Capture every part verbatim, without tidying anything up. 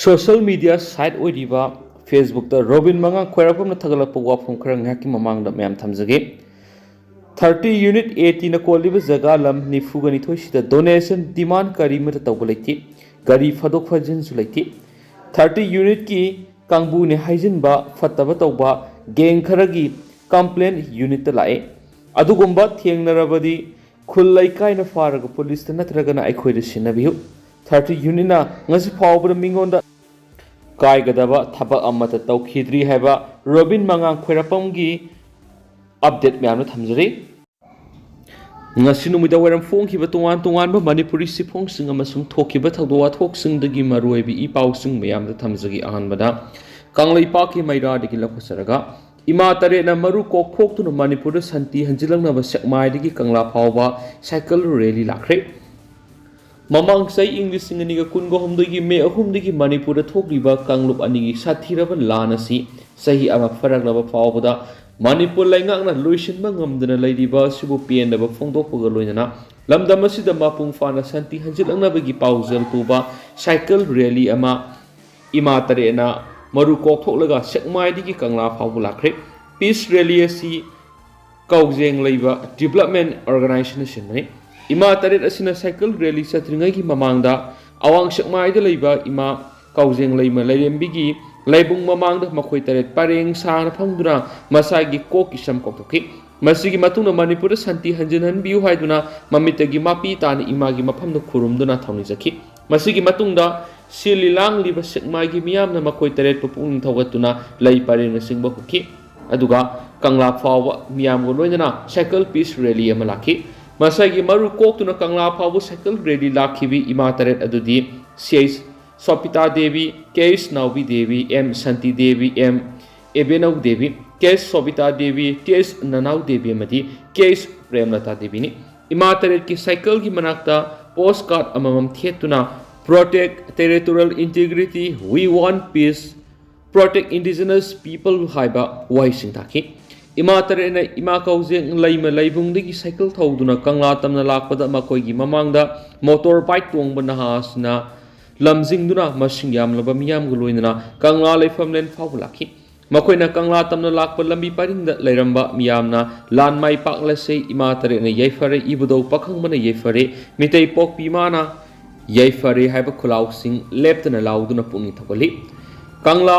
Social media site ꯑꯣꯏꯔꯤꯕ Facebookꯇ robin ꯃꯉꯥꯡ ꯈ꯭ꯋꯥꯏꯔꯥꯛꯄꯝꯅ ꯊꯥꯒꯠꯂꯛꯄ ꯋꯥꯐꯝ ꯈꯔ ꯉꯥꯏꯍꯥꯛꯀꯤ ꯃꯃꯥꯡꯗ ꯃꯌꯥꯝ ꯊꯝꯖꯒꯦ꯫ Thirty unit eightyꯅ ꯀꯣꯜꯂꯤꯕ ꯖꯒꯥ ꯂꯝ ꯅꯤꯐꯨꯒ ꯅꯤꯊꯣꯏꯁꯤꯗ donation demand ꯀꯔꯤꯃꯠꯇ ꯇꯧꯕ ꯂꯩꯇꯦ꯫ ꯒꯥꯔꯤ ꯐꯥꯗꯣꯛ ꯐꯥꯖꯤꯟꯁꯨ ꯂꯩꯇꯦ꯫ Thirty unitꯀꯤ ꯀꯥꯡꯕꯨꯅꯦ ꯍꯥꯏꯖꯤꯟꯕ, ꯐꯠꯇꯕ ꯇꯧꯕ gang ꯈꯔꯒꯤ complaint unitꯇ ꯂꯥꯛꯑꯦ꯫ ꯑꯗꯨꯒꯨꯝꯕ ꯊꯦꯡꯅꯔꯕꯗꯤ ꯈꯨꯜ ꯂꯩꯀꯥꯏꯅ ꯐꯥꯔꯒ ꯄꯨꯂꯤꯁꯇ ꯅꯠꯇ꯭ꯔꯒꯅ ꯑꯩꯈꯣꯏꯗ ꯁꯤꯟꯅꯕꯤꯌꯨ꯫ Thirty unitꯅ ꯉꯁꯤ ꯐꯥꯎꯕꯗ ꯃꯤꯉꯣꯟꯗ ꯀꯥꯏꯒꯗꯕ ꯊꯕꯛ ꯑꯃꯠꯇ ꯇꯧꯈꯤꯗ꯭ꯔꯤ ꯍꯥꯏꯕ ꯔꯣꯕꯤꯟ ꯃꯉꯥꯡ ꯈ꯭ꯋꯥꯏꯔꯥꯛꯄꯝꯒꯤ update ꯃꯌꯥꯝꯗ ꯊꯝꯖꯔꯤ꯫ ꯉꯁꯤ ꯅꯨꯃꯤꯗꯥꯡ ꯋꯥꯏꯔꯝ ꯐꯣꯡꯈꯤꯕ ꯇꯣꯉꯥꯟ ꯇꯣꯉꯥꯟꯕ ꯃꯅꯤꯄꯨꯔꯤ ꯆꯦꯐꯣꯡꯁꯤꯡ ꯑꯃꯁꯨꯡ ꯊꯣꯛꯈꯤꯕ ꯊꯧꯗꯣꯛ ꯋꯥꯊꯣꯛꯁꯤꯡꯗꯒꯤ ꯃꯔꯨꯑꯣꯏꯕ ꯏ ꯄꯥꯎꯁꯤꯡ ꯃꯌꯥꯝꯗ ꯊꯝꯖꯒꯦ꯫ ꯑꯍꯥꯟꯕꯗ, ꯀꯪꯂꯩꯄꯥꯛꯀꯤ ꯃꯩꯔꯥꯗꯒꯤ ꯂꯧꯈꯠꯆꯔꯒ, ꯏꯃꯥ ꯇꯔꯦꯠꯅ ꯃꯔꯨ ꯀꯣꯛꯊꯣꯛꯇꯨꯅ ꯃꯅꯤꯄꯨꯔꯗ ꯁꯥꯟꯇꯤ ꯍꯟꯖꯤꯜꯂꯛꯅꯕ ꯁꯦꯛꯃꯥꯏꯗꯒꯤ ꯀꯪꯂꯥ ꯐꯥꯎꯕ ꯁꯥꯏꯀꯜ ꯔꯦꯂꯤ ꯂꯥꯛꯈ꯭ꯔꯦ꯫ ꯃꯃꯥꯡ ꯆꯍꯤ ꯏꯪ ꯂꯤꯁꯤꯡ ꯑꯅꯤꯒ ꯀꯨꯟꯒ ꯍꯨꯝꯗꯣꯏꯒꯤ ꯃꯦ ꯑꯍꯨꯝꯗꯒꯤ ꯃꯅꯤꯄꯨꯔꯗ ꯊꯣꯛꯂꯤꯕ ꯀꯥꯡꯂꯨꯞ ꯑꯅꯤꯒꯤ ꯁꯥꯊꯤꯔꯕ ꯂꯥꯟ ꯑꯁꯤ ꯆꯍꯤ ꯑꯃ ꯐꯥꯔꯛꯂꯕ ꯐꯥꯎꯕꯗ ꯃꯅꯤꯄꯨꯔ ꯂꯩꯉꯥꯛꯅ ꯂꯣꯏꯁꯤꯟꯕ ꯉꯝꯗꯅ ꯂꯩꯔꯤꯕ ꯑꯁꯤꯕꯨ ꯄꯦꯟꯗꯕ ꯐꯣꯡꯗꯣꯛꯄꯒ ꯂꯣꯏꯅꯅ ꯂꯝꯗꯝ ꯑꯁꯤꯗ ꯃꯄꯨꯡ ꯐꯥꯅ ꯁꯥꯟꯇꯤ ꯍꯟꯖꯤꯜꯂꯛꯅꯕꯒꯤ ꯄꯥꯎꯖꯦꯜ ꯄꯨꯕ ꯁꯥꯏꯀꯜ ꯔꯦꯂꯤ ꯑꯃ ꯏꯃꯥ ꯇꯔꯦꯠꯅ ꯃꯔꯨ ꯀꯣꯛꯊꯣꯛꯂꯒ ꯁꯦꯛꯃꯥꯏꯗꯒꯤ ꯀꯪꯂꯥ ꯐꯥꯎꯕ ꯂꯥꯛꯈ꯭ꯔꯦ꯫ Peace rally ꯑꯁꯤ ꯀꯥꯎꯖꯦꯡ ꯂꯩꯕ development organizationꯅ ꯁꯤꯟꯕꯅꯤ꯫ ꯏꯃꯥ ꯇꯔꯦꯠ ꯑꯁꯤꯅ ꯁꯥꯏꯀꯜ ꯔꯦꯂꯤ ꯆꯠꯇ꯭ꯔꯤꯉꯩꯒꯤ ꯃꯃꯥꯡꯗ ꯑꯋꯥꯡ ꯁꯦꯛꯃꯥꯏꯗ ꯂꯩꯕ ꯏꯃꯥ ꯀꯥꯎꯖꯦꯡ ꯂꯩꯃ ꯂꯥꯏꯔꯦꯝꯕꯤꯒꯤ ꯂꯥꯏꯕꯨꯡ ꯃꯃꯥꯡꯗ ꯃꯈꯣꯏ ꯇꯔꯦꯠ ꯄꯔꯦꯡ ꯁꯥꯡꯅ ꯐꯝꯗꯨꯅ ꯃꯁꯥꯒꯤ ꯀꯣꯛꯀꯤ ꯁꯝ ꯀꯣꯛꯊꯣꯛꯈꯤ꯫ ꯃꯁꯤꯒꯤ ꯃꯇꯨꯡꯗ ꯃꯅꯤꯄꯨꯔꯗ ꯁꯥꯟꯇꯤ ꯍꯟꯖꯤꯟꯍꯟꯕꯤꯌꯨ ꯍꯥꯏꯗꯨꯅ ꯃꯃꯤꯠꯇꯒꯤ ꯃꯄꯤ ꯇꯥꯅ ꯏꯃꯥꯒꯤ ꯃꯐꯝꯗ ꯈꯨꯔꯨꯝꯗꯨꯅ ꯊꯧꯅꯤꯖꯈꯤ꯫ ꯃꯁꯤꯒꯤ ꯃꯇꯨꯡꯗ ꯁꯤꯜꯂꯤ ꯂꯥꯡꯂꯤꯕ ꯁꯦꯛꯃꯥꯏꯒꯤ ꯃꯤꯌꯥꯝꯅ ꯃꯈꯣꯏ ꯇꯔꯦꯠꯄꯨ ꯄꯨꯛꯅꯤꯡ ꯊꯧꯒꯠꯇꯨꯅ ꯂꯩ ꯄꯔꯦꯡꯅꯆꯤꯡꯕ ꯍꯨꯛꯈꯤ꯫ ꯑꯗꯨꯒ ꯀꯪꯂꯥ ꯐꯥꯎꯕ ꯃꯤꯌꯥꯝꯒ ꯂꯣꯏꯅꯅ ꯁꯥꯏꯀꯜ peace rally ꯑꯃ ꯂꯥꯛꯈꯤ꯫ ꯃꯁꯥꯒꯤ ꯃꯔꯨ ꯀꯣꯛꯇꯨꯅ ꯀꯪꯂꯥ ꯐꯥꯎꯕ ꯁꯥꯏꯀꯜ ꯔꯦꯂꯤ ꯂꯥꯛꯈꯤꯕꯤ ꯏꯃꯥ ꯇꯔꯦꯠ ꯑꯗꯨꯗꯤ ꯁꯤ ꯑꯩꯆ ꯁꯣꯄꯤꯇꯥ ꯗꯦꯕꯤ, ꯀꯦ ꯑꯩꯆ ꯅꯥꯎꯕꯤ ꯗꯦꯕꯤ, ꯑꯦꯝ ꯁꯥꯟꯇꯤ ꯗꯦꯕꯤ, ꯑꯦꯝ ꯑꯦꯕꯦꯅꯧ ꯗꯦꯕꯤ, ꯀꯦ ꯑꯩꯆ ꯁꯣꯕꯤꯇꯥ ꯗꯦꯕꯤ, ꯇꯤ ꯑꯩꯆ ꯅꯅꯥꯎ ꯗꯦꯕꯤ ꯑꯃꯗꯤ ꯀꯦ ꯑꯩꯆ ꯄ꯭ꯔꯦꯝꯂꯇꯥ ꯗꯦꯕꯤꯅꯤ꯫ ꯏꯃꯥ ꯇꯔꯦꯠꯀꯤ ꯁꯥꯏꯀꯜꯒꯤ ꯃꯅꯥꯛꯇ post card ꯑꯃꯃꯝ ꯊꯦꯠꯇꯨꯅ "Protect territorial integrity, we want peace, protect indigenous people" ꯍꯥꯏꯕ ꯋꯥꯍꯩꯁꯤꯡ ꯊꯥꯈꯤ꯫ ꯏꯃꯥ ꯇꯔꯦꯠꯅ ꯏꯃꯥ ꯀꯥꯎꯖꯦꯡ ꯂꯩꯃ ꯂꯩꯕꯨꯡꯗꯒꯤ ꯁꯥꯏꯀꯜ ꯊꯧꯗꯨꯅ ꯀꯪꯂꯥ ꯇꯝꯅ ꯂꯥꯛꯄꯗ ꯃꯈꯣꯏꯒꯤ ꯃꯃꯥꯡꯗ motor bike ꯇꯣꯡꯕ ꯅꯍꯥ ꯑꯁꯤꯅ ꯂꯝꯖꯤꯡꯗꯨꯅ ꯃꯁꯤꯡ ꯌꯥꯝꯂꯕ ꯃꯤꯌꯥꯝꯒ ꯂꯣꯏꯅꯅ ꯀꯪꯂꯥ ꯂꯩꯐꯝꯂꯦꯟ ꯐꯥꯎꯕ ꯂꯥꯛꯈꯤ꯫ ꯃꯈꯣꯏꯅ ꯀꯪꯂꯥ ꯇꯝꯅ ꯂꯥꯛꯄ ꯂꯝꯕꯤ ꯄꯔꯤꯡꯗ ꯂꯩꯔꯝꯕ ꯃꯤꯌꯥꯝꯅ ꯂꯥꯟ ꯃꯥꯏ ꯄꯥꯛꯂꯁꯦ, ꯏꯃꯥ ꯇꯔꯦꯠꯅ ꯌꯥꯏꯐꯔꯦ, ꯏꯕꯨꯙꯧ ꯄꯥꯈꯪꯕꯅ ꯌꯥꯏꯐꯔꯦ, ꯃꯤꯇꯩ ꯄꯣꯛꯄꯤ ꯏꯃꯥꯅ ꯌꯥꯏꯐꯔꯦ ꯍꯥꯏꯕ ꯈꯨꯜꯂꯥꯎꯁꯤꯡ ꯂꯦꯞꯇꯅ ꯂꯥꯎꯗꯨꯅ ꯄꯨꯛꯅꯤꯡ ꯊꯧꯒꯠꯂꯤ꯫ ꯀꯪꯂꯥ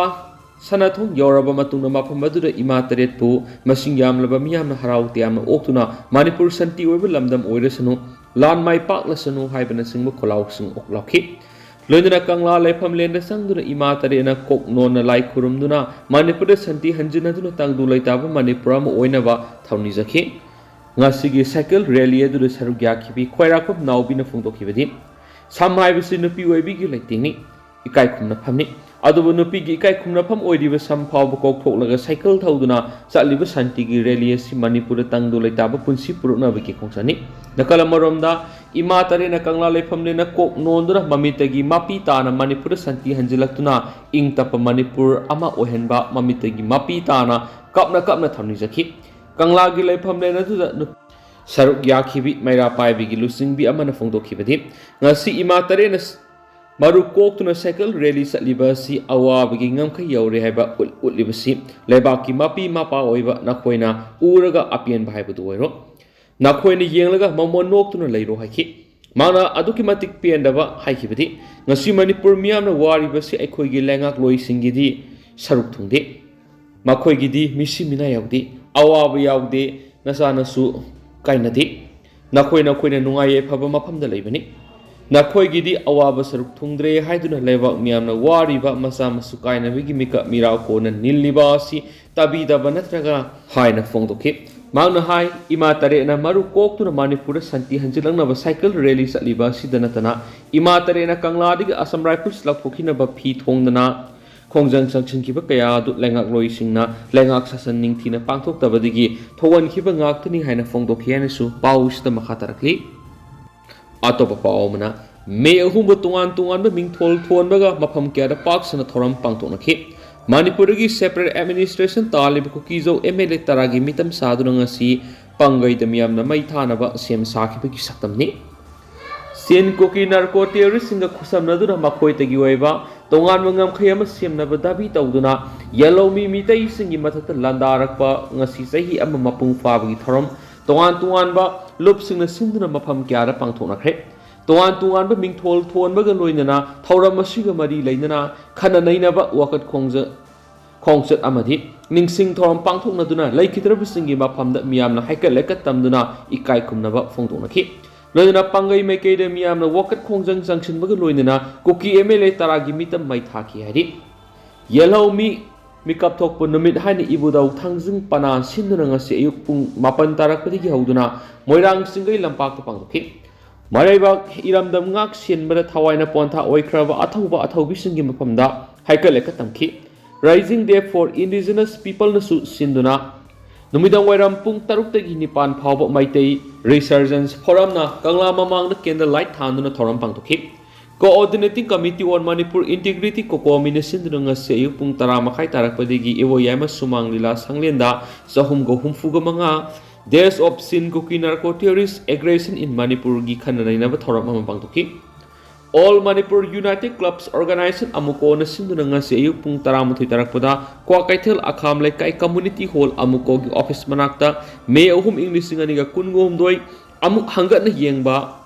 ꯁꯅꯥꯊꯣꯡ ꯌꯧꯔꯕ ꯃꯇꯨꯡꯗ ꯃꯐꯝ ꯑꯗꯨꯗ ꯏꯃꯥ ꯇꯔꯦꯠꯄꯨ ꯃꯁꯤꯡ ꯌꯥꯝꯂꯕ ꯃꯤꯌꯥꯝꯅ ꯍꯔꯥꯎ ꯇꯌꯥꯝꯅ ꯑꯣꯛꯇꯨꯅ ꯃꯅꯤꯄꯨꯔ ꯁꯥꯟꯇꯤ ꯑꯣꯏꯕ ꯂꯝꯗꯝ ꯑꯣꯏꯔꯁꯅꯨ, ꯂꯥꯟ ꯃꯥꯏ ꯄꯥꯛꯂꯁꯅꯨ ꯍꯥꯏꯕꯅꯆꯤꯡꯕ ꯈꯣꯜꯂꯥꯎꯁꯤꯡ ꯑꯣꯛꯂꯥꯎꯈꯤ꯫ ꯂꯣꯏꯅꯅ ꯀꯪꯂꯥ ꯂꯩꯐꯝꯂꯦꯟꯗ ꯆꯪꯗꯨꯅ ꯏꯃꯥ ꯇꯔꯦꯠꯅ ꯀꯣꯛ ꯅꯣꯟꯅ ꯂꯥꯏ ꯈꯨꯔꯨꯝꯗꯨꯅ ꯃꯅꯤꯄꯨꯔꯗ ꯁꯥꯟꯇꯤ ꯍꯟꯖꯤꯟꯅꯗꯨꯅ ꯇꯪꯗꯨ ꯂꯩꯇꯥꯕ ꯃꯅꯤꯄꯨꯔ ꯑꯃ ꯑꯣꯏꯅꯕ ꯊꯧꯅꯤꯖꯈꯤ꯫ ꯉꯁꯤꯒꯤ ꯁꯥꯏꯀꯜ ꯔꯦꯂꯤ ꯑꯗꯨꯗ ꯁꯔꯨꯛ ꯌꯥꯈꯤꯕꯤ ꯈ꯭ꯋꯥꯏꯔꯥꯛꯄꯝ ꯅꯥꯎꯕꯤꯅ ꯐꯣꯡꯗꯣꯛꯈꯤꯕꯗꯤ, ꯁꯝ ꯍꯥꯏꯕꯁꯤ ꯅꯨꯄꯤ ꯑꯣꯏꯕꯤꯒꯤ ꯂꯩꯇꯦꯡꯅꯤ, ꯏꯀꯥꯏ ꯈꯨꯝꯅꯐꯝꯅꯤ꯫ ꯑꯗꯨꯕꯨ ꯅꯨꯄꯤꯒꯤ ꯏꯀꯥꯏ ꯈꯨꯝꯅꯐꯝ ꯑꯣꯏꯔꯤꯕ ꯁꯝ ꯐꯥꯎꯕ ꯀꯣꯛꯊꯣꯛꯂꯒ ꯁꯥꯏꯀꯜ ꯊꯧꯗꯨꯅ ꯆꯠꯂꯤꯕ ꯁꯥꯟꯇꯤꯒꯤ ꯔꯦꯂꯤ ꯑꯁꯤ ꯃꯅꯤꯄꯨꯔꯗ ꯇꯪꯗꯨ ꯂꯩꯇꯥꯕ ꯄꯨꯟꯁꯤ ꯄꯨꯔꯛꯅꯕꯒꯤ ꯈꯣꯡꯆꯠꯅꯤ꯫ ꯅꯥꯀꯜ ꯑꯃꯔꯣꯝꯗ ꯏꯃꯥ ꯇꯔꯦꯠꯅ ꯀꯪꯂꯥ ꯂꯩꯐꯝꯂꯦꯟꯅ ꯀꯣꯛ ꯅꯣꯟꯗꯨꯅ ꯃꯃꯤꯠꯇꯒꯤ ꯃꯄꯤ ꯇꯥꯅ ꯃꯅꯤꯄꯨꯔꯗ ꯁꯥꯟꯇꯤ ꯍꯟꯖꯤꯜꯂꯛꯇꯨꯅ ꯏꯪ ꯇꯞꯄ ꯃꯅꯤꯄꯨꯔ ꯑꯃ ꯑꯣꯏꯍꯟꯕ ꯃꯃꯤꯠꯇꯒꯤ ꯃꯄꯤ ꯇꯥꯅ ꯀꯞꯅ ꯀꯞꯅ ꯊꯧꯅꯤꯖꯈꯤ꯫ ꯀꯪꯂꯥꯒꯤ ꯂꯩꯐꯝꯂꯦꯟ ꯑꯗꯨꯗ ꯅꯨ-, ꯁꯔꯨꯛ ꯌꯥꯈꯤꯕꯤ ꯃꯩꯔꯥ ꯄꯥꯏꯕꯤꯒꯤ ꯂꯨꯆꯤꯡꯕꯤ ꯑꯃꯅ ꯐꯣꯡꯗꯣꯛꯈꯤꯕꯗꯤ, ꯉꯁꯤ ꯏꯃꯥ ꯇꯔꯦꯠꯅ ꯃꯔꯨ ꯀꯣꯛꯇꯨꯅ ꯁꯥꯏꯀꯜ ꯔꯦꯂꯤ ꯆꯠꯂꯤꯕ ꯑꯁꯤ ꯑꯋꯥꯕꯒꯤ ꯉꯝꯈꯩ ꯌꯧꯔꯦ ꯍꯥꯏꯕ ꯎꯠ-, ꯎꯠꯂꯤꯕꯁꯤ ꯂꯩꯕꯥꯛꯀꯤ ꯃꯄꯤ ꯃꯄꯥ ꯑꯣꯏꯕ ꯅꯈꯣꯏꯅ ꯎꯔꯒ ꯑꯄꯦꯟꯕ ꯍꯥꯏꯕꯗꯨ ꯑꯣꯏꯔꯣ꯫ ꯅꯈꯣꯏꯅ ꯌꯦꯡꯂꯒ ꯃꯃꯣꯟ ꯅꯣꯛꯇꯨꯅ ꯂꯩꯔꯣ ꯍꯥꯏꯈꯤ꯫ ꯃꯍꯥꯛꯅ ꯑꯗꯨꯛꯀꯤ ꯃꯇꯤꯛ ꯄꯦꯟꯗꯕ ꯍꯥꯏꯈꯤꯕꯗꯤ, ꯉꯁꯤ ꯃꯅꯤꯄꯨꯔ ꯃꯤꯌꯥꯝꯅ ꯋꯥꯔꯤꯕꯁꯤ ꯑꯩꯈꯣꯏꯒꯤ ꯂꯩꯉꯥꯛꯂꯣꯏꯁꯤꯡꯒꯤꯗꯤ ꯁꯔꯨꯛ ꯊꯨꯡꯗꯦ꯫ ꯃꯈꯣꯏꯒꯤꯗꯤ ꯃꯤꯁꯤ ꯃꯤꯅꯥ ꯌꯥꯎꯗꯦ, ꯑꯋꯥꯕ ꯌꯥꯎꯗꯦ, ꯅꯆꯥ ꯅꯁꯨ ꯀꯥꯏꯅꯗꯦ꯫ ꯅꯈꯣꯏ ꯅꯈꯣꯏꯅ ꯅꯨꯡꯉꯥꯏ ꯌꯥꯏꯐꯕ ꯃꯐꯝꯗ ꯂꯩꯕꯅꯤ꯫ ꯅꯈꯣꯏꯒꯤꯗꯤ ꯑꯋꯥꯕ ꯁꯔꯨꯛ ꯊꯨꯡꯗ꯭ꯔꯦ ꯍꯥꯏꯗꯨꯅ ꯂꯩꯕꯥꯛ ꯃꯤꯌꯥꯝꯅ ꯋꯥꯔꯤꯕ ꯃꯆꯥ ꯃꯁꯨ ꯀꯥꯏꯅꯕꯒꯤ ꯃꯤꯀꯞ ꯃꯤꯔꯥꯎ ꯀꯣꯟꯅ ꯅꯤꯜꯂꯤꯕ ꯑꯁꯤ ꯇꯥꯕꯤꯗꯕ ꯅꯠꯇ꯭ꯔꯒ ꯍꯥꯏꯅ ꯐꯣꯡꯗꯣꯛꯈꯤ꯫ ꯃꯍꯥꯛꯅ ꯍꯥꯏ, ꯏꯃꯥ ꯇꯔꯦꯠꯅ ꯃꯔꯨ ꯀꯣꯛꯇꯨꯅ ꯃꯅꯤꯄꯨꯔꯗ ꯁꯥꯟꯇꯤ ꯍꯟꯖꯤꯜꯂꯛꯅꯕ ꯁꯥꯏꯀꯜ ꯔꯦꯂꯤ ꯆꯠꯂꯤꯕ ꯑꯁꯤꯗ ꯅꯠꯇꯅ ꯏꯃꯥ ꯇꯔꯦꯠꯅ ꯀꯪꯂꯥꯗꯒꯤ ꯑꯁꯥꯝ ꯔꯥꯏꯐꯜꯁ ꯂꯧꯊꯣꯛꯈꯤꯅꯕ ꯐꯤ ꯊꯣꯡꯗꯅ ꯈꯣꯡꯖꯪ ꯆꯪꯁꯤꯟꯈꯤꯕ ꯀꯌꯥ ꯑꯗꯨ ꯂꯩꯉꯥꯛꯂꯣꯏꯁꯤꯡꯅ ꯂꯩꯉꯥꯛ ꯁꯥꯁꯟ ꯅꯤꯡꯊꯤꯅ ꯄꯥꯡꯊꯣꯛꯇꯕꯗꯒꯤ ꯊꯣꯛꯍꯟꯈꯤꯕ ꯉꯥꯛꯇꯅꯤ ꯍꯥꯏꯅ ꯐꯣꯡꯗꯣꯛꯈꯤ ꯍꯥꯏꯅꯁꯨ ꯄꯥꯎꯁꯤꯗ ꯃꯈꯥ ꯇꯥꯔꯛꯂꯤ꯫ ꯑꯇꯣꯞꯄ ꯄꯥꯎ ꯑꯃꯅ, ꯃꯦ ꯑꯍꯨꯝꯕꯨ ꯇꯣꯉꯥꯟ ꯇꯣꯉꯥꯟꯕ ꯃꯤꯡꯊꯣꯜ ꯊꯣꯟꯕꯒ ꯃꯐꯝ ꯀꯌꯥꯗ ꯄꯥꯛ ꯁꯟꯅ ꯊꯧꯔꯝ ꯄꯥꯡꯊꯣꯛꯅꯈꯤ꯫ ꯃꯅꯤꯄꯨꯔꯗꯒꯤ separate administration ꯇꯥꯜꯂꯤꯕ ꯀꯨꯀꯤꯖꯧ M L A ꯇꯔꯥꯒꯤ ꯃꯤꯇꯝ ꯁꯥꯗꯨꯅ ꯉꯁꯤ ꯄꯥꯡꯒꯩꯗ ꯃꯤꯌꯥꯝꯅ ꯃꯩ ꯊꯥꯅꯕ ꯁꯦꯝ ꯁꯥꯈꯤꯕꯒꯤ ꯁꯛꯇꯝꯅꯤ꯫ ꯆꯤꯟ ꯀꯨꯀꯤ ꯅꯥꯔꯀꯣ ꯇꯦꯔꯣꯔꯤꯁꯁꯤꯡꯒ ꯈꯨꯠꯁꯝꯅꯗꯨꯅ ꯃꯈꯣꯏꯗꯒꯤ ꯑꯣꯏꯕ ꯇꯣꯉꯥꯟꯕ ꯉꯝꯈꯩ ꯑꯃ ꯁꯦꯝꯅꯕ ꯗꯥꯕꯤ ꯇꯧꯗꯨꯅ ꯌꯦꯜꯍꯧꯃꯤ ꯃꯤꯇꯩꯁꯤꯡꯒꯤ ꯃꯊꯛꯇ ꯂꯥꯟꯗꯥꯔꯛꯄ ꯉꯁꯤ ꯆꯍꯤ ꯑꯃ ꯃꯄꯨꯡ ꯐꯥꯕꯒꯤ ꯊꯧꯔꯝ ꯇꯣꯉꯥꯟ ꯇꯣꯉꯥꯟꯕ ꯂꯨꯞꯁꯤꯡꯅ ꯁꯤꯟꯗꯨꯅ ꯃꯐꯝ ꯀꯌꯥꯗ ꯄꯥꯡꯊꯣꯛꯅꯈ꯭ꯔꯦ꯫ ꯇꯣꯉꯥꯟ ꯇꯣꯉꯥꯟꯕ ꯃꯤꯡꯊꯣꯜ ꯊꯣꯟꯕꯒ ꯂꯣꯏꯅꯅ ꯊꯧꯔꯝ ꯑꯁꯤꯒ ꯃꯔꯤ ꯂꯩꯅꯅ ꯈꯟꯅ ꯅꯩꯅꯕ ꯋꯥꯀꯠ ꯈꯣꯡꯖ-, ꯈꯣꯡꯆꯠ ꯑꯃꯗꯤ ꯅꯤꯡꯁꯤꯡ ꯊꯧꯔꯝ ꯄꯥꯡꯊꯣꯛꯅꯗꯨꯅ ꯂꯩꯈꯤꯗ꯭ꯔꯕꯁꯤꯡꯒꯤ ꯃꯐꯝꯗ ꯃꯤꯌꯥꯝꯅ ꯍꯥꯏꯀꯠ ꯂꯩꯀꯠ ꯇꯝꯗꯨꯅ ꯏꯀꯥꯏ ꯈꯨꯝꯅꯕ ꯐꯣꯡꯗꯣꯛꯅꯈꯤ꯫ ꯂꯣꯏꯅꯅ ꯄꯥꯡꯒꯩ ꯃꯥꯏꯀꯩꯗ ꯃꯤꯌꯥꯝꯅ ꯋꯥꯀꯠ ꯈꯣꯡꯖꯪ ꯆꯪꯁꯤꯟꯕꯒ ꯂꯣꯏꯅꯅ ꯀꯨꯀꯤ ꯑꯦꯝ ꯑꯦꯜ ꯑꯦ ꯇꯔꯥꯒꯤ ꯃꯤꯇꯝ ꯃꯩ ꯊꯥꯈꯤ ꯍꯥꯏꯔꯤ꯫ ꯌꯦꯜꯍꯧꯃꯤ ꯃꯤꯀꯞ ꯊꯣꯛꯄ ꯅꯨꯃꯤꯠ ꯍꯥꯏꯅ ꯏꯕꯨꯙꯧ ꯊꯥꯡꯖꯤꯡ ꯄꯅꯥ ꯁꯤꯟꯗꯨꯅ ꯉꯁꯤ ꯑꯌꯨꯛ ꯄꯨꯡ ꯃꯥꯄꯟ ꯇꯥꯔꯛꯄꯗꯒꯤ ꯍꯧꯗꯨꯅ ꯃꯣꯏꯔꯥꯡ ꯆꯤꯡꯒꯩ ꯂꯝꯄꯥꯛꯇ ꯄꯥꯡꯊꯣꯛꯈꯤ꯫ ꯃꯔꯩꯕꯥꯛ ꯏꯔꯝꯗꯝ ꯉꯥꯛ ꯁꯦꯟꯕꯗ ꯊꯋꯥꯏꯅ ꯄꯣꯟꯊꯥ ꯑꯣꯏꯈ꯭ꯔꯕ ꯑꯊꯧꯕ ꯑꯊꯧꯕꯤꯁꯤꯡꯒꯤ ꯃꯐꯝꯗ ꯍꯥꯏꯀꯠ ꯂꯩꯀꯠ ꯇꯝꯈꯤ꯫ Rising Day for Indigenous Peopleꯅꯁꯨ ꯁꯤꯟꯗꯨꯅ ꯅꯨꯃꯤꯗꯥꯡ ꯋꯥꯏꯔꯝ ꯄꯨꯡ ꯇꯔꯨꯛꯇꯒꯤ ꯅꯤꯄꯥꯟ ꯐꯥꯎꯕ ꯃꯩꯇꯩ Resurgence Forumꯅ ꯀꯪꯂꯥ ꯃꯃꯥꯡꯗ candle light ꯊꯥꯟꯗꯨꯅ ꯊꯧꯔꯝ ꯄꯥꯡꯊꯣꯛꯈꯤ꯫ Coordinating Committee on Manipur Integrity, COCOMIꯅ ꯁꯤꯟꯗꯨꯅ ꯉꯁꯤ ꯑꯌꯨꯛ ꯄꯨꯡ ꯇꯔꯥ ꯃꯈꯥꯏ ꯇꯥꯔꯛꯄꯗꯒꯤ ꯏꯕꯣ ꯌꯥꯏꯃ ꯁꯨꯃꯥꯡ ꯂꯤꯂꯥ ꯁꯪꯂꯦꯟꯗ ꯆꯍꯨꯝꯒ ꯍꯨꯝꯐꯨꯒ ꯃꯉꯥ Days of Chin Kuki Narco Terrorist Aggression in Manipurꯒꯤ ꯈꯟꯅ ꯅꯩꯅꯕ ꯊꯧꯔꯝ ꯑꯃ ꯄꯥꯡꯊꯣꯛꯈꯤ꯫ All Manipur United Clubs Organization, ꯑꯃꯨꯀꯣꯅ ꯁꯤꯟꯗꯨꯅ ꯉꯁꯤ ꯑꯌꯨꯛ ꯄꯨꯡ ꯇꯔꯥꯃꯥꯊꯣꯏ ꯇꯥꯔꯛꯄꯗ ꯀ꯭ꯋꯥꯀꯩꯊꯦꯜ ꯑꯈꯥꯝ ꯂꯩꯀꯥꯏ community hall ꯑꯃꯨꯀꯣꯒꯤ office ꯃꯅꯥꯛꯇ May ꯑꯍꯨꯝ, ꯏꯪ ꯂꯤꯁꯤꯡ ꯑꯅꯤꯒ ꯀꯨꯟꯒ ꯍꯨꯝꯗꯣꯏ ꯑꯃꯨꯛ ꯍꯪꯒꯠꯅ ꯌꯦꯡꯕ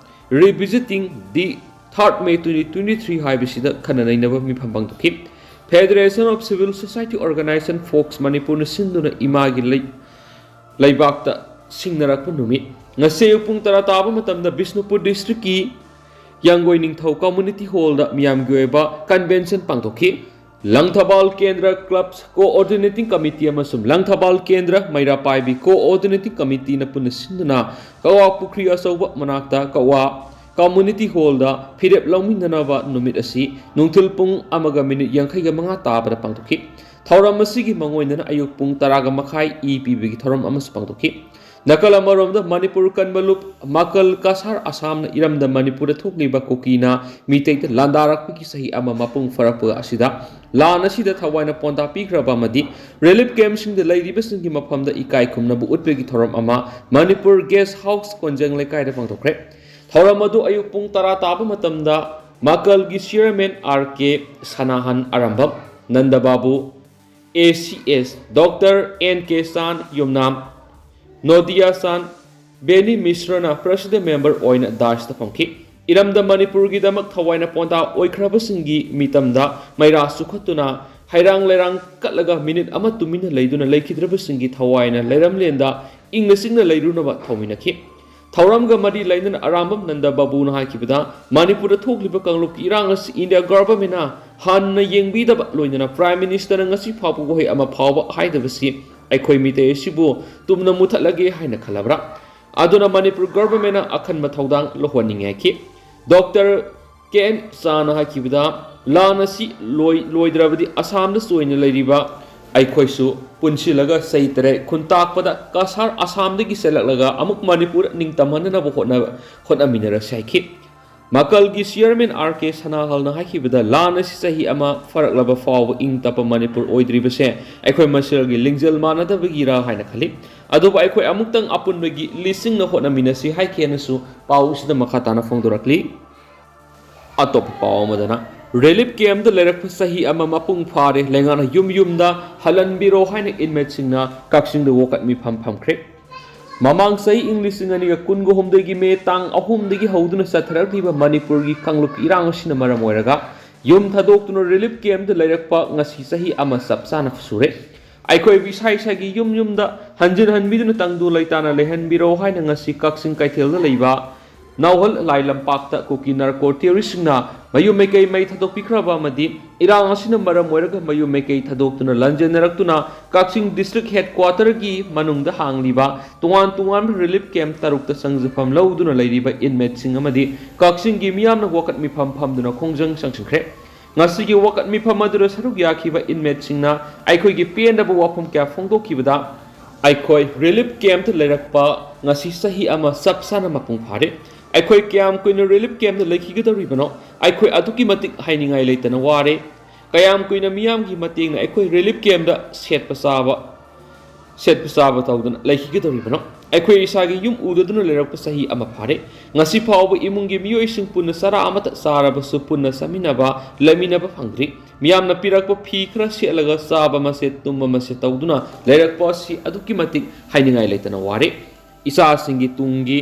Revisiting the Third May twenty twenty-three ꯍꯥꯏꯕꯁꯤꯗ ꯈꯟꯅ ꯅꯩꯅꯕ ꯃꯤꯐꯝ ꯄꯥꯡꯊꯣꯛꯈꯤ꯫ Federation of Civil Society Organization, fox ꯃꯅꯤꯄꯨꯔꯅ ꯁꯤꯟꯗꯨꯅ ꯏꯃꯥꯒꯤ ꯂꯩ-, ꯂꯩꯕꯥꯛꯇ ꯁꯤꯡꯅꯔꯛꯄ ꯅꯨꯃꯤꯠ꯫ ꯉꯁꯤ ꯑꯌꯨꯛ ꯄꯨꯡ ꯇꯔꯥ ꯇꯥꯕ ꯃꯇꯝꯗ ꯕꯤꯁꯅꯨꯄꯨꯔ districtꯀꯤ ꯌꯥꯡꯒꯣꯏ ꯅꯤꯡꯊꯧ community hallꯗ ꯃꯤꯌꯥꯝꯒꯤ ꯑꯣꯏꯕ convention ꯄꯥꯡꯊꯣꯛꯈꯤ꯫ ꯂꯪꯊꯕꯥꯜ ꯀꯦꯟꯗ꯭ꯔ clubs coordinating committee ꯑꯃꯁꯨꯡ ꯂꯪꯊꯕꯥꯜ ꯀꯦꯟꯗ꯭ꯔ ꯃꯩꯔꯥ ꯄꯥꯏꯕꯤ coordinating committeeꯅ ꯄꯨꯟꯅ ꯁꯤꯟꯗꯨꯅ ꯀꯋꯥ ꯄꯨꯈ꯭ꯔꯤ ꯑꯆꯧꯕ ꯃꯅꯥꯛꯇ ꯀꯋꯥ community hallꯗ ꯐꯤꯔꯦꯞ ꯂꯧꯃꯤꯟꯅꯅꯕ ꯅꯨꯃꯤꯠ ꯑꯁꯤ ꯅꯨꯡꯊꯤꯜ ꯄꯨꯡ ꯑꯃꯒ ꯃꯤꯅꯤꯠ ꯌꯥꯡꯈꯩꯒ ꯃꯉꯥ ꯇꯥꯕꯗ ꯄꯥꯡꯊꯣꯛꯈꯤ꯫ ꯊꯧꯔꯝ ꯑꯁꯤꯒꯤ ꯃꯥꯡꯑꯣꯏꯅꯅ ꯑꯌꯨꯛ ꯄꯨꯡ ꯇꯔꯥꯒ ꯃꯈꯥꯏ ꯏ ꯄꯤꯕꯒꯤ ꯊꯧꯔꯝ ꯑꯃꯁꯨ ꯄꯥꯡꯊꯣꯛꯈꯤ꯫ ꯅꯥꯀꯜ ꯑꯃꯔꯣꯝꯗ ꯃꯅꯤꯄꯨꯔ ꯀꯟꯕ ꯂꯨꯞ ꯃꯥꯀꯜ ꯀꯁꯥꯔ ꯑꯁꯥꯝꯅ ꯏꯔꯝꯗꯝ ꯃꯅꯤꯄꯨꯔꯗ ꯊꯣꯛꯂꯤꯕ ꯀꯨꯀꯤꯅ ꯃꯤꯇꯩꯗ ꯂꯥꯟꯗꯥꯔꯛꯄꯒꯤ ꯆꯍꯤ ꯑꯃ ꯃꯄꯨꯡ ꯐꯥꯔꯛꯄ ꯑꯁꯤꯗ ꯂꯥꯟ ꯑꯁꯤꯗ ꯊꯋꯥꯏꯅ ꯄꯣꯟꯗꯥ ꯄꯤꯈ꯭ꯔꯕ ꯑꯃꯗꯤ relief campꯁꯤꯡꯗ ꯂꯩꯔꯤꯕꯁꯤꯡꯒꯤ ꯃꯐꯝꯗ ꯏꯀꯥꯏ ꯈꯨꯝꯅꯕ ꯎꯠꯄꯒꯤ ꯊꯧꯔꯝ ꯑꯃ ꯃꯅꯤꯄꯨꯔ guest house ꯀꯣꯟꯖꯪ ꯂꯩꯀꯥꯏꯗ ꯄꯥꯡꯊꯣꯛꯈ꯭ꯔꯦ꯫ ꯊꯧꯔꯝ ꯑꯗꯨ ꯑꯌꯨꯛ ꯄꯨꯡ ꯇꯔꯥ ꯇꯥꯕ ꯃꯇꯝꯗ ꯃꯀꯜꯒꯤ chairman R K Sanahan Arambam, Nanda Babu, A C S doctor and ꯀꯦ ꯆꯥꯟ ꯌꯨꯝꯅꯥꯝ, ꯅꯣꯗꯤꯌꯥ ꯆꯥꯟ, ꯕꯦꯅꯤ ꯃꯤꯁ꯭ꯔꯅ ꯄ꯭ꯔꯦꯁꯤꯗꯦꯟ ꯃꯦꯝꯕꯔ ꯑꯣꯏꯅ ꯗꯥꯏꯁꯇ ꯐꯝꯈꯤ꯫ ꯏꯔꯝꯗꯝ ꯃꯅꯤꯄꯨꯔꯒꯤꯗꯃꯛ ꯊꯋꯥꯏꯅ ꯄꯣꯟꯊꯥ ꯑꯣꯏꯈ꯭ꯔꯕꯁꯤꯡꯒꯤ ꯃꯤꯇꯝꯗ ꯃꯩꯔꯥ ꯆꯨꯈꯠꯇꯨꯅ ꯍꯩꯔꯥꯡ ꯂꯩꯔꯥꯡ ꯀꯠꯂꯒ ꯃꯤꯅꯤꯠ ꯑꯃ ꯇꯨꯃꯤꯟꯅ ꯂꯩꯗꯨꯅ ꯂꯩꯈꯤꯗ꯭ꯔꯕꯁꯤꯡꯒꯤ ꯊꯋꯥꯏꯅ ꯂꯩꯔꯝꯂꯦꯟꯗ ꯏꯪꯅ ꯆꯤꯛꯅ ꯂꯩꯔꯨꯅꯕ ꯊꯧꯃꯤꯟꯅꯈꯤ꯫ ꯊꯧꯔꯝꯒ ꯃꯔꯤ ꯂꯩꯅꯅ ꯑꯔꯥꯝꯕꯝ ꯅꯟꯗ ꯕꯥꯕꯨꯅ ꯍꯥꯏꯈꯤꯕꯗ, ꯃꯅꯤꯄꯨꯔꯗ ꯊꯣꯛꯂꯤꯕ ꯀꯥꯡꯂꯨꯞꯀꯤ ꯏꯔꯥꯡ ꯑꯁꯤ ꯏꯟꯗꯤꯌꯥ ꯒꯚꯔꯟꯃꯦꯟꯠꯅ ꯍꯥꯟꯅ ꯌꯦꯡꯕꯤꯗꯕ ꯂꯣꯏꯅꯅ ꯄ꯭ꯔꯥꯏꯝ ꯃꯤꯅꯤꯁꯇꯔꯅ ꯉꯁꯤ ꯐꯥꯎꯕ ꯋꯥꯍꯩ ꯑꯃ ꯐꯥꯎꯕ ꯍꯥꯏꯗꯕꯁꯤ ꯑꯩꯈꯣꯏ ꯃꯤꯇꯩ ꯑꯁꯤꯕꯨ ꯇꯨꯝꯅ ꯃꯨꯊꯠꯂꯒꯦ ꯍꯥꯏꯅ ꯈꯜꯂꯕ꯭ꯔꯥ? ꯑꯗꯨꯅ ꯃꯅꯤꯄꯨꯔ ꯒꯚꯔꯟꯃꯦꯟꯠꯅ ꯑꯈꯟꯕ ꯊꯧꯗꯥꯡ ꯂꯧꯍꯟꯅꯤꯡꯉꯤ ꯍꯥꯏꯈꯤ꯫ ꯗꯣꯛꯇꯔ ꯀꯦ ꯑꯦꯟ ꯆꯥꯅ ꯍꯥꯏꯈꯤꯕꯗ, ꯂꯥꯟ ꯑꯁꯤ ꯂꯣꯏ-, ꯂꯣꯏꯗ꯭ꯔꯕꯗꯤ ꯑꯁꯥꯝꯗ ꯆꯣꯏꯅ ꯂꯩꯔꯤꯕ ꯑꯩꯈꯣꯏꯁꯨ ꯄꯨꯟꯁꯤꯜꯂꯒ ꯆꯍꯤ ꯇꯔꯦꯠ ꯈꯨꯟꯇꯥꯛꯄꯗ ꯀꯁꯥꯔ ꯑꯁꯥꯝꯗꯒꯤ ꯆꯦꯜꯂꯛꯂꯒ ꯑꯃꯨꯛ ꯃꯅꯤꯄꯨꯔ ꯅꯤꯡꯇꯝꯍꯟꯅꯅꯕ ꯍꯣꯠꯅ-, ꯍꯣꯠꯅꯃꯤꯟꯅꯔꯁꯤ ꯍꯥꯏꯈꯤ꯫ ꯃꯀꯜꯒꯤ ꯆꯤꯌꯔꯃꯦꯟ ꯑꯥꯔ ꯀꯦ ꯁꯅꯥꯍꯜꯅ ꯍꯥꯏꯈꯤꯕꯗ, ꯂꯥꯟ ꯑꯁꯤ ꯆꯍꯤ ꯑꯃ ꯐꯥꯔꯛꯂꯕ ꯐꯥꯎꯕ ꯏꯪ ꯇꯞꯄ ꯃꯅꯤꯄꯨꯔ ꯑꯣꯏꯗ꯭ꯔꯤꯕꯁꯦ ꯑꯩꯈꯣꯏ ꯃꯁꯦꯜꯒꯤ ꯂꯤꯡꯖꯦꯜ ꯃꯥꯟꯅꯗꯕꯒꯤꯔꯥ ꯍꯥꯏꯅ ꯈꯜꯂꯤ꯫ ꯑꯗꯨꯕꯨ ꯑꯩꯈꯣꯏ ꯑꯃꯨꯛꯇꯪ ꯑꯄꯨꯟꯕꯒꯤ ꯂꯤꯁꯤꯡꯅ ꯍꯣꯠꯅꯃꯤꯟꯅꯁꯤ ꯍꯥꯏꯈꯤ ꯍꯥꯏꯅꯁꯨ ꯄꯥꯎ ꯑꯁꯤꯗ ꯃꯈꯥ ꯇꯥꯅ ꯐꯣꯡꯗꯣꯔꯛꯂꯤ꯫ ꯑꯇꯣꯞꯄ ꯄꯥꯎ ꯑꯃꯗꯅ, ꯔꯤꯂꯤꯐ ꯀꯦꯝꯞꯇ ꯂꯩꯔꯛꯄ ꯆꯍꯤ ꯑꯃ ꯃꯄꯨꯡ ꯐꯥꯔꯦ, ꯂꯩꯉꯥꯛꯅ ꯌꯨꯝ ꯌꯨꯝꯗ ꯍꯜꯍꯟꯕꯤꯔꯣ ꯍꯥꯏꯅ ꯏꯟꯃꯦꯠꯁꯤꯡꯅ ꯀꯛꯆꯤꯡꯗ ꯋꯥꯀꯠ ꯃꯤꯐꯝ ꯐꯝꯈ꯭ꯔꯦ꯫ ꯃꯃꯥꯡ ꯆꯍꯤ ꯏꯪ ꯂꯤꯁꯤꯡ ꯑꯅꯤꯒ ꯀꯨꯟꯒ ꯍꯨꯝꯗꯣꯏꯒꯤ ꯃꯦ ꯇꯥꯡ ꯑꯍꯨꯝꯗꯒꯤ ꯍꯧꯗꯨꯅ ꯆꯠꯊꯔꯛꯂꯤꯕ ꯃꯅꯤꯄꯨꯔꯒꯤ ꯀꯥꯡꯂꯨꯞꯀꯤ ꯏꯔꯥꯡ ꯑꯁꯤꯅ ꯃꯔꯝ ꯑꯣꯏꯔꯒ ꯌꯨꯝ ꯊꯥꯗꯣꯛꯇꯨꯅ ꯔꯤꯂꯤꯐ ꯀꯦꯝꯞꯇ ꯂꯩꯔꯛꯄ ꯉꯁꯤ ꯆꯍꯤ ꯑꯃ ꯆꯞ ꯆꯥꯅ ꯁꯨꯔꯦ꯫ ꯑꯩꯈꯣꯏ ꯏꯁꯥ ꯏꯁꯥꯒꯤ ꯌꯨꯝ ꯌꯨꯝꯗ ꯍꯟꯖꯤꯟ ꯍꯟꯕꯤꯗꯨꯅ ꯇꯪꯗꯨ ꯂꯩꯇꯥꯅ ꯂꯩꯍꯟꯕꯤꯔꯣ ꯍꯥꯏꯅ ꯉꯁꯤ ꯀꯛꯆꯤꯡ ꯀꯩꯊꯦꯜꯗ ꯂꯩꯕ ꯅꯥꯎꯍꯜ ꯂꯥꯏ ꯂꯝꯄꯥꯛꯇ ꯀꯨꯀꯤ ꯅꯥꯔꯀꯣ ꯇꯦꯔꯣꯔꯤꯁꯁꯤꯡꯅ ꯃꯌꯨꯝ ꯃꯩꯀꯩ ꯃꯩ ꯊꯥꯗꯣꯛꯄꯤꯈ꯭ꯔꯕ ꯑꯃꯗꯤ ꯏꯔꯥꯡ ꯑꯁꯤꯅ ꯃꯔꯝ ꯑꯣꯏꯔꯒ ꯃꯌꯨꯝ ꯃꯩꯀꯩ ꯊꯥꯗꯣꯛꯇꯨꯅ ꯂꯥꯟꯖꯦꯟꯅꯔꯛꯇꯨꯅ ꯀꯛꯆꯤꯡ ꯗꯤꯁꯇ꯭ꯔꯤꯛ ꯍꯦꯗꯀ꯭ꯋꯥꯇꯔꯒꯤ ꯃꯅꯨꯡꯗ ꯍꯥꯡꯂꯤꯕ ꯇꯣꯉꯥꯟ ꯇꯣꯉꯥꯟꯕ ꯔꯤꯂꯤꯐ ꯀꯦꯝꯞ ꯇꯔꯨꯛꯇ ꯆꯪꯖꯐꯝ ꯂꯧꯗꯨꯅ ꯂꯩꯔꯤꯕ ꯏꯟꯃꯦꯠꯁꯤꯡ ꯑꯃꯗꯤ ꯀꯛꯆꯤꯡꯒꯤ ꯃꯤꯌꯥꯝꯅ ꯋꯥꯀꯠ ꯃꯤꯐꯝ ꯐꯝꯗꯨꯅ ꯈꯣꯡꯖꯪ ꯆꯪꯁꯤꯟꯈ꯭ꯔꯦ꯫ ꯉꯁꯤꯒꯤ ꯋꯥꯀꯠ ꯃꯤꯐꯝ ꯑꯗꯨꯗ ꯁꯔꯨꯛ ꯌꯥꯈꯤꯕ ꯏꯟꯃꯦꯠꯁꯤꯡꯅ ꯑꯩꯈꯣꯏꯒꯤ ꯄꯦꯟꯗꯕ ꯋꯥꯐꯝ ꯀꯌꯥ ꯐꯣꯡꯗꯣꯛꯈꯤꯕꯗ, ꯑꯩꯈꯣꯏ ꯔꯤꯂꯤꯐ ꯀꯦꯝꯞꯇ ꯂꯩꯔꯛꯄ ꯉꯁꯤ ꯆꯍꯤ ꯑꯃ ꯆꯞ ꯆꯥꯅ ꯃꯄꯨꯡ ꯐꯥꯔꯦ꯫ ꯑꯩꯈꯣꯏ ꯀꯌꯥꯝ ꯀꯨꯏꯅ ꯔꯤꯂꯤꯐ ꯀꯦꯝꯞꯇ ꯂꯩꯈꯤꯒꯗꯧꯔꯤꯕꯅꯣ? ꯑꯩꯈꯣꯏ ꯑꯗꯨꯛꯀꯤ ꯃꯇꯤꯛ ꯍꯥꯏꯅꯤꯡꯉꯥꯏ ꯂꯩꯇꯅ ꯋꯥꯔꯦ꯫ ꯀꯌꯥꯝ ꯀꯨꯏꯅ ꯃꯤꯌꯥꯝꯒꯤ ꯃꯇꯦꯡꯅ ꯑꯩꯈꯣꯏ ꯔꯤꯂꯤꯐ ꯀꯦꯝꯞꯇ ꯁꯦꯠꯄ ꯆꯥꯕ, ꯁꯦꯠꯄ ꯆꯥꯕ ꯇꯧꯗꯅ ꯂꯩꯈꯤꯒꯗꯧꯔꯤꯕꯅꯣ? ꯑꯩꯈꯣꯏ ꯏꯁꯥꯒꯤ ꯌꯨꯝ ꯎꯗꯗꯨꯅ ꯂꯩꯔꯛꯄ ꯆꯍꯤ ꯑꯃ ꯐꯥꯔꯦ꯫ ꯉꯁꯤ ꯐꯥꯎꯕ ꯏꯃꯨꯡꯒꯤ ꯃꯤꯑꯣꯏꯁꯤꯡ ꯄꯨꯟꯅ ꯆꯔꯥ ꯑꯃꯇ ꯆꯥꯔꯕꯁꯨ ꯄꯨꯟꯅ ꯆꯥꯃꯤꯟꯅꯕ, ꯂꯩꯃꯤꯟꯅꯕ ꯐꯪꯗ꯭ꯔꯤ꯫ ꯃꯤꯌꯥꯝꯅ ꯄꯤꯔꯛꯄ ꯐꯤ ꯈꯔ ꯁꯦꯠꯂꯒ ꯆꯥꯕ ꯃꯁꯦ, ꯇꯨꯝꯕ ꯃꯁꯦ ꯇꯧꯗꯨꯅ ꯂꯩꯔꯛꯄ ꯑꯁꯤ ꯑꯗꯨꯛꯀꯤ ꯃꯇꯤꯛ ꯍꯥꯏꯅꯤꯡꯉꯥꯏ ꯂꯩꯇꯅ ꯋꯥꯔꯦ꯫ ꯏꯆꯥꯁꯤꯡꯒꯤ ꯇꯨꯡꯒꯤ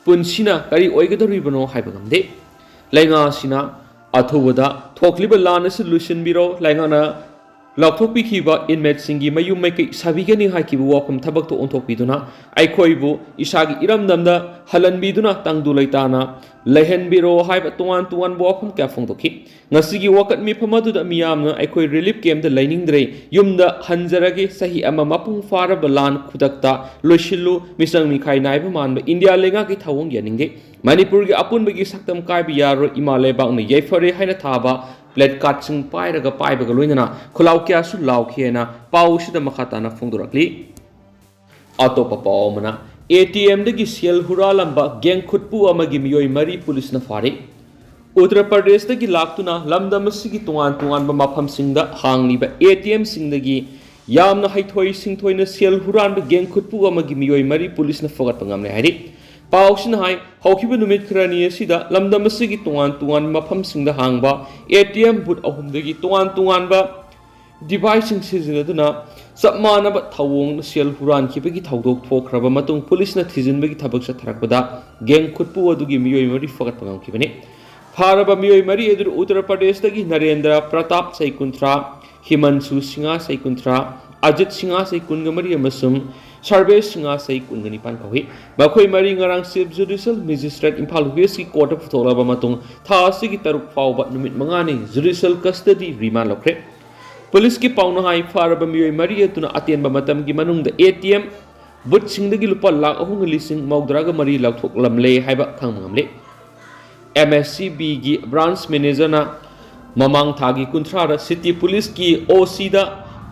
ꯄꯨꯟꯁꯤꯅ ꯀꯔꯤ ꯑꯣꯏꯒꯗꯧꯔꯤꯕꯅꯣ ꯍꯥꯏꯕ ꯉꯝꯗꯦ꯫ ꯂꯩꯉꯥꯛꯁꯤꯅ ꯑꯊꯨꯕꯗ ꯊꯣꯛꯂꯤꯕ ꯂꯥꯟ ꯑꯁꯤ ꯂꯣꯏꯁꯤꯟꯕꯤꯔꯣ꯫ ꯂꯩꯉꯥꯛꯅ ꯂꯥꯎꯊꯣꯛꯄꯤꯈꯤꯕ inmateꯁꯤꯡꯒꯤ ꯃꯌꯨꯝ ꯃꯩꯀꯩ ꯁꯥꯕꯤꯒꯅꯤ ꯍꯥꯏꯈꯤꯕ ꯋꯥꯐꯝ ꯊꯕꯛꯇ ꯑꯣꯟꯊꯣꯛꯄꯤꯗꯨꯅ ꯑꯩꯈꯣꯏꯕꯨ ꯏꯁꯥꯒꯤ ꯏꯔꯝꯗꯝꯗ ꯍꯜꯍꯟꯕꯤꯗꯨꯅ ꯇꯪꯗꯨ ꯂꯩꯇꯥꯅ ꯂꯩꯍꯟꯕꯤꯔꯣ ꯍꯥꯏꯕ ꯇꯣꯉꯥꯟ ꯇꯣꯉꯥꯟꯕ ꯋꯥꯐꯝ ꯀꯌꯥ ꯐꯣꯡꯗꯣꯛꯈꯤ꯫ ꯉꯁꯤꯒꯤ ꯋꯥꯀꯠ ꯃꯤꯐꯝ ꯑꯗꯨꯗ ꯃꯤꯌꯥꯝꯅ ꯑꯩꯈꯣꯏ relief campꯇ ꯂꯩꯅꯤꯡꯗ꯭ꯔꯦ, ꯌꯨꯝꯗ ꯍꯟꯖꯔꯒꯦ, ꯆꯍꯤ ꯑꯃ ꯃꯄꯨꯡ ꯐꯥꯔꯕ ꯂꯥꯟ ꯈꯨꯗꯛꯇ ꯂꯣꯏꯁꯤꯜꯂꯨ, ꯃꯤꯆꯪ ꯃꯤꯈꯥꯏ ꯅꯥꯏꯕ ꯃꯥꯟꯕ ꯏꯟꯗꯤꯌꯥ ꯂꯩꯉꯥꯛꯀꯤ ꯊꯧꯑꯣꯡ ꯌꯥꯅꯤꯡꯗꯦ, ꯃꯅꯤꯄꯨꯔꯒꯤ ꯑꯄꯨꯟꯕꯒꯤ ꯁꯛꯇꯝ ꯀꯥꯏꯕ ꯌꯥꯔꯣꯏ, ꯏꯃꯥ ꯂꯩꯕꯥꯛꯅ ꯌꯥꯏꯐꯔꯦ ꯍꯥꯏꯅ ꯊꯥꯕ placardꯁꯤꯡ ꯄꯥꯏꯔꯒ ꯄꯥꯏꯕꯒ ꯂꯣꯏꯅꯅ ꯈꯨꯜꯂꯥꯎ ꯀꯌꯥꯁꯨ ꯂꯥꯎꯈꯤ ꯍꯥꯏꯅ ꯄꯥꯎ ꯑꯁꯤꯗ ꯃꯈꯥ ꯇꯥꯅ ꯐꯣꯡꯗꯣꯔꯛꯂꯤ꯫ ꯑꯇꯣꯞꯄ ꯄꯥꯎ ꯑꯃꯅ, ATMꯗꯒꯤ ꯁꯦꯜ ꯍꯨꯔꯥꯜꯂꯝꯕ gang ꯈꯨꯠꯄꯨ ꯑꯃꯒꯤ ꯃꯤꯑꯣꯏ ꯃꯔꯤ ꯄꯨꯂꯤꯁꯅ ꯐꯥꯔꯦ꯫ ꯎꯠꯇꯔ ꯄ꯭ꯔꯗꯦꯁꯇꯒꯤ ꯂꯥꯛꯇꯨꯅ ꯂꯝꯗꯝ ꯑꯁꯤꯒꯤ ꯇꯣꯉꯥꯟ ꯇꯣꯉꯥꯟꯕ ꯃꯐꯝꯁꯤꯡꯗ ꯍꯥꯡꯂꯤꯕ ATMꯁꯤꯡꯗꯒꯤ ꯌꯥꯝꯅ ꯍꯩꯊꯣꯏ ꯁꯤꯡꯊꯣꯏꯅ ꯁꯦꯜ ꯍꯨꯔꯥꯟꯕ gang ꯈꯨꯠꯄꯨ ꯑꯃꯒꯤ ꯃꯤꯑꯣꯏ ꯃꯔꯤ ꯄꯨꯂꯤꯁꯅ ꯐꯒꯠꯄ ꯉꯝꯂꯦ ꯍꯥꯏꯔꯤ꯫ ꯄꯥꯎꯁꯤꯅ ꯍꯥꯏ, ꯍꯧꯈꯤꯕ ꯅꯨꯃꯤꯠ ꯈꯔꯅꯤ ꯑꯁꯤꯗ ꯂꯝꯗꯝ ꯑꯁꯤꯒꯤ ꯇꯣꯉꯥꯟ ꯇꯣꯉꯥꯟꯕ ꯃꯐꯝꯁꯤꯡꯗ ꯍꯥꯡꯕ ATM booth ꯑꯍꯨꯝꯗꯒꯤ ꯇꯣꯉꯥꯟ ꯇꯣꯉꯥꯟꯕ deviceꯁꯤꯡ ꯁꯤꯖꯤꯟꯅꯗꯨꯅ ꯆꯞ ꯃꯥꯟꯅꯕ ꯊꯧꯑꯣꯡꯗ ꯁꯦꯜ ꯍꯨꯔꯥꯟꯈꯤꯕꯒꯤ ꯊꯧꯗꯣꯛ ꯊꯣꯛꯈ꯭ꯔꯕ ꯃꯇꯨꯡ ꯄꯨꯂꯤꯁꯅ ꯊꯤꯖꯤꯟꯕꯒꯤ ꯊꯕꯛ ꯆꯠꯊꯔꯛꯄꯗ gang ꯈꯨꯠꯄꯨ ꯑꯗꯨꯒꯤ ꯃꯤꯑꯣꯏ ꯃꯔꯤ ꯐꯒꯠꯄ ꯉꯝꯈꯤꯕꯅꯤ꯫ ꯐꯥꯔꯕ ꯃꯤꯑꯣꯏ ꯃꯔꯤ ꯑꯗꯨ ꯎꯠꯇꯔ ꯄ꯭ꯔꯗꯦꯁꯇꯒꯤ ꯅꯔꯦꯟꯗ꯭ꯔ ꯄ꯭ꯔꯇꯥꯞ, ꯆꯍꯤ ꯀꯨꯟꯊ꯭ꯔꯥ, ꯍꯤꯃꯟꯁꯨ ꯁꯤꯡꯍ, ꯆꯍꯤ ꯀꯨꯟꯊ꯭ꯔꯥ, ꯑꯖꯤꯠ ꯁꯤꯡꯍ, ꯆꯍꯤ ꯀꯨꯟꯒ ꯃꯔꯤ, ꯑꯃꯁꯨꯡ ꯁꯔꯕꯦꯁ ꯁꯤꯡꯍ, ꯆꯍꯤ ꯀꯨꯟꯒ ꯅꯤꯄꯥꯟ ꯀꯧꯏ꯫ ꯃꯈꯣꯏ ꯃꯔꯤ ꯉꯔꯥꯡ Chief Judicial Magistrate ꯏꯝꯐꯥꯜ Westꯀꯤ courtꯇ ꯄꯨꯊꯣꯛꯂꯕ ꯃꯇꯨꯡ ꯊꯥ ꯑꯁꯤꯒꯤ ꯇꯔꯨꯛ ꯐꯥꯎꯕ ꯅꯨꯃꯤꯠ ꯃꯉꯥꯅꯤ judicial custody remand ꯂꯧꯈ꯭ꯔꯦ꯫ ꯄꯨꯂꯤꯁꯀꯤ ꯄꯥꯎꯅ ꯍꯥꯏ, ꯐꯥꯔꯕ ꯃꯤꯑꯣꯏ ꯃꯔꯤ ꯑꯗꯨꯅ ꯑꯇꯦꯟꯕ ꯃꯇꯝꯒꯤ ꯃꯅꯨꯡꯗ ATM boothꯁꯤꯡꯗꯒꯤ ꯂꯨꯄꯥ ꯂꯥꯈ ꯑꯍꯨꯝꯒ ꯂꯤꯁꯤꯡ ꯃꯧꯗ꯭ꯔꯥꯒ ꯃꯔꯤ ꯂꯧꯊꯣꯛꯂꯝꯂꯦ ꯍꯥꯏꯕ ꯈꯪꯕ ꯉꯝꯂꯦ꯫ MSCBꯒꯤ branch managerꯅ ꯃꯃꯥꯡ ꯊꯥꯒꯤ ꯀꯨꯟꯊ꯭ꯔꯥꯗ city ꯄꯨꯂꯤꯁꯀꯤ OCꯗ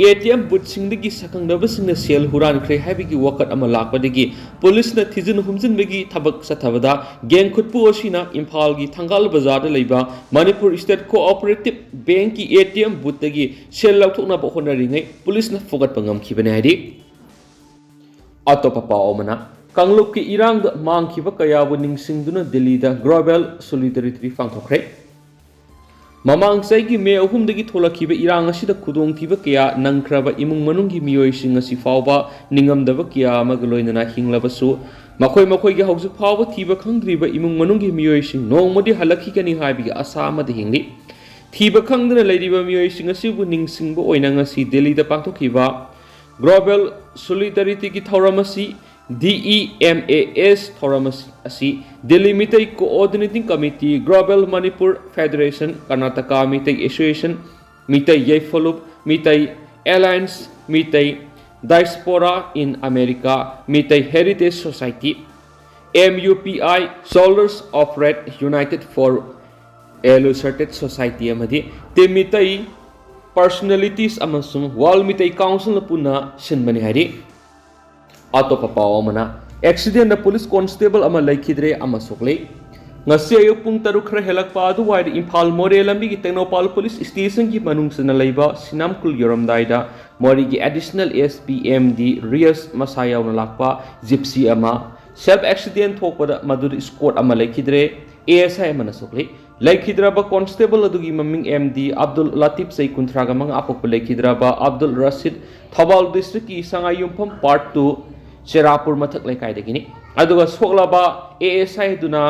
ATM boothꯁꯤꯡꯗꯒꯤ ꯁꯛꯈꯪꯅꯕꯁꯤꯡꯅ ꯁꯦꯜ ꯍꯨꯔꯥꯟꯈ꯭ꯔꯦ ꯍꯥꯏꯕꯒꯤ ꯋꯥꯀꯠ ꯑꯃ ꯂꯥꯛꯄꯗꯒꯤ ꯄꯨꯂꯤꯁꯅ ꯊꯤꯖꯤꯟ ꯍꯨꯝꯖꯤꯟꯕꯒꯤ ꯊꯕꯛ ꯆꯠꯊꯕꯗ gang ꯈꯨꯠꯄꯨ ꯑꯁꯤꯅ ꯏꯝꯐꯥꯜꯒꯤ ꯊꯪꯒꯥꯜ ꯕꯖꯥꯔꯗ ꯂꯩꯕ ꯃꯅꯤꯄꯨꯔ State Cooperative Bankꯀꯤ ATM boothꯇꯒꯤ ꯁꯦꯜ ꯂꯧꯊꯣꯛꯅꯕ ꯍꯣꯠꯅꯔꯤꯉꯩ ꯄꯨꯂꯤꯁꯅ ꯐꯨꯒꯠꯄ ꯉꯝꯈꯤꯕꯅꯤ ꯍꯥꯏꯔꯤ꯫ ꯑꯇꯣꯞꯄ ꯄꯥꯎ ꯑꯃꯅ, ꯀꯥꯡꯂꯨꯞꯀꯤ ꯏꯔꯥꯡꯗ ꯃꯥꯡꯈꯤꯕ ꯀꯌꯥꯕꯨ ꯅꯤꯡꯁꯤꯡꯗꯨꯅ ꯗꯤꯜꯂꯤꯗ Global Solidarity Day ꯄꯥꯡꯊꯣꯛꯈ꯭ꯔꯦ꯫ ꯃꯃꯥꯡ ꯆꯍꯤꯒꯤ ꯃꯦ ꯑꯍꯨꯝꯗꯒꯤ ꯊꯣꯛꯂꯛꯈꯤꯕ ꯏꯔꯥꯡ ꯑꯁꯤꯗ ꯈꯨꯗꯣꯡꯊꯤꯕ ꯀꯌꯥ ꯅꯪꯈ꯭ꯔꯕ ꯏꯃꯨꯡ ꯃꯅꯨꯡꯒꯤ ꯃꯤꯑꯣꯏꯁꯤꯡ ꯉꯁꯤ ꯐꯥꯎꯕ ꯅꯤꯡꯉꯝꯗꯕ ꯀꯌꯥ ꯑꯃꯒ ꯂꯣꯏꯅꯅ ꯍꯤꯡꯂꯕꯁꯨ, ꯃꯈꯣꯏ ꯃꯈꯣꯏꯒꯤ ꯍꯧꯖꯤꯛ ꯐꯥꯎꯕ ꯊꯤꯕ ꯈꯪꯗ꯭ꯔꯤꯕ ꯏꯃꯨꯡ ꯃꯅꯨꯡꯒꯤ ꯃꯤꯑꯣꯏꯁꯤꯡ ꯅꯣꯡꯃꯗꯤ ꯍꯜꯂꯛꯈꯤꯒꯅꯤ ꯍꯥꯏꯕꯒꯤ ꯑꯁꯥ ꯑꯃꯗ ꯍꯤꯡꯂꯤ꯫ ꯊꯤꯕ ꯈꯪꯗꯅ ꯂꯩꯔꯤꯕ ꯃꯤꯑꯣꯏꯁꯤꯡ ꯑꯁꯤꯕꯨ ꯅꯤꯡꯁꯤꯡꯕ ꯑꯣꯏꯅ ꯉꯁꯤ ꯗꯤꯜꯂꯤꯗ ꯄꯥꯡꯊꯣꯛꯈꯤꯕ Global Solidarity ꯒꯤ ꯊꯧꯔꯝ ꯑꯁꯤ D E M A S ꯊꯧꯔꯝ ꯑꯁꯤ, ꯑꯁꯤ Delhi Meitei Coordinating Committee, Global Manipur Federation, Karnataka Meitei Association, Meitei ꯌꯥꯏꯐꯂꯨꯞ, Meitei Alliance, Meitei Diaspora in America, Meitei Heritage Society, M U P I, Shoulders of Red United for Illustrated Society ꯑꯃꯗꯤ Team Meitei Personalities ꯑꯃꯁꯨꯡ World Meitei Council ꯅ ꯄꯨꯟꯅ ꯁꯤꯟꯕꯅꯤ ꯍꯥꯏꯔꯤ꯫ ꯑꯇꯣꯞꯄ ꯄꯥꯎ ꯑꯃꯅ, ꯑꯦꯛꯁꯤꯗꯦꯟꯗ ꯄꯨꯂꯤꯁ ꯀꯣꯟꯁꯇꯦꯕꯜ ꯑꯃ ꯂꯩꯈꯤꯗ꯭ꯔꯦ ꯑꯃ ꯁꯣꯛꯂꯦ꯫ ꯉꯁꯤ ꯑꯌꯨꯛ ꯄꯨꯡ ꯇꯔꯨꯛ ꯈꯔ ꯍꯦꯜꯂꯛꯄ ꯑꯗꯨꯋꯥꯏꯗ ꯏꯝꯐꯥꯜ ꯃꯣꯔꯦ ꯂꯝꯕꯤꯒꯤ ꯇꯦꯡꯅꯧꯄꯜ ꯄꯨꯂꯤꯁ ꯁ꯭ꯇꯦꯁꯟꯒꯤ ꯃꯅꯨꯡ ꯆꯟꯅ ꯂꯩꯕ ꯁꯤꯅꯥꯝꯈꯨꯜ ꯌꯧꯔꯝꯗꯥꯏꯗ ꯃꯣꯔꯦꯒꯤ additional S P M D ꯔꯤꯌꯁ ꯃꯁꯥ ꯌꯥꯎꯅ ꯂꯥꯛꯄ ꯖꯤꯞꯁꯤ ꯑꯃ ꯁꯦꯜꯐ ꯑꯦꯛꯁꯤꯗꯦꯟ ꯊꯣꯛꯄꯗ ꯃꯗꯨꯗ ꯏꯁꯀꯣꯠ ꯑꯃ ꯂꯩꯈꯤꯗ꯭ꯔꯦ, A S I ꯑꯃꯅ ꯁꯣꯛꯂꯤ꯫ ꯂꯩꯈꯤꯗ꯭ꯔꯕ ꯀꯣꯟꯁꯇꯦꯕꯜ ꯑꯗꯨꯒꯤ ꯃꯃꯤꯡ M D ꯑꯕꯗꯨꯜ ꯂꯥꯇꯤꯐ, ꯆꯍꯤ ꯀꯨꯟꯊ꯭ꯔꯥꯒ ꯃꯉꯥ, ꯑꯄꯣꯛꯄ ꯂꯩꯈꯤꯗ꯭ꯔꯕ ꯑꯕꯗꯨꯜ ꯔꯁꯤꯗ, ꯊꯧꯕꯥꯜ ꯗꯤꯁꯇ꯭ꯔꯤꯛꯀꯤ ꯁꯉꯥꯏꯌꯨꯝꯐꯝ Part two, ꯆꯦꯔꯥꯄꯨꯔ ꯃꯊꯛ ꯂꯩꯀꯥꯏꯗꯒꯤꯅꯤ꯫ ꯑꯗꯨꯒ ꯁꯣꯛꯂꯕ A S I ꯑꯗꯨꯅ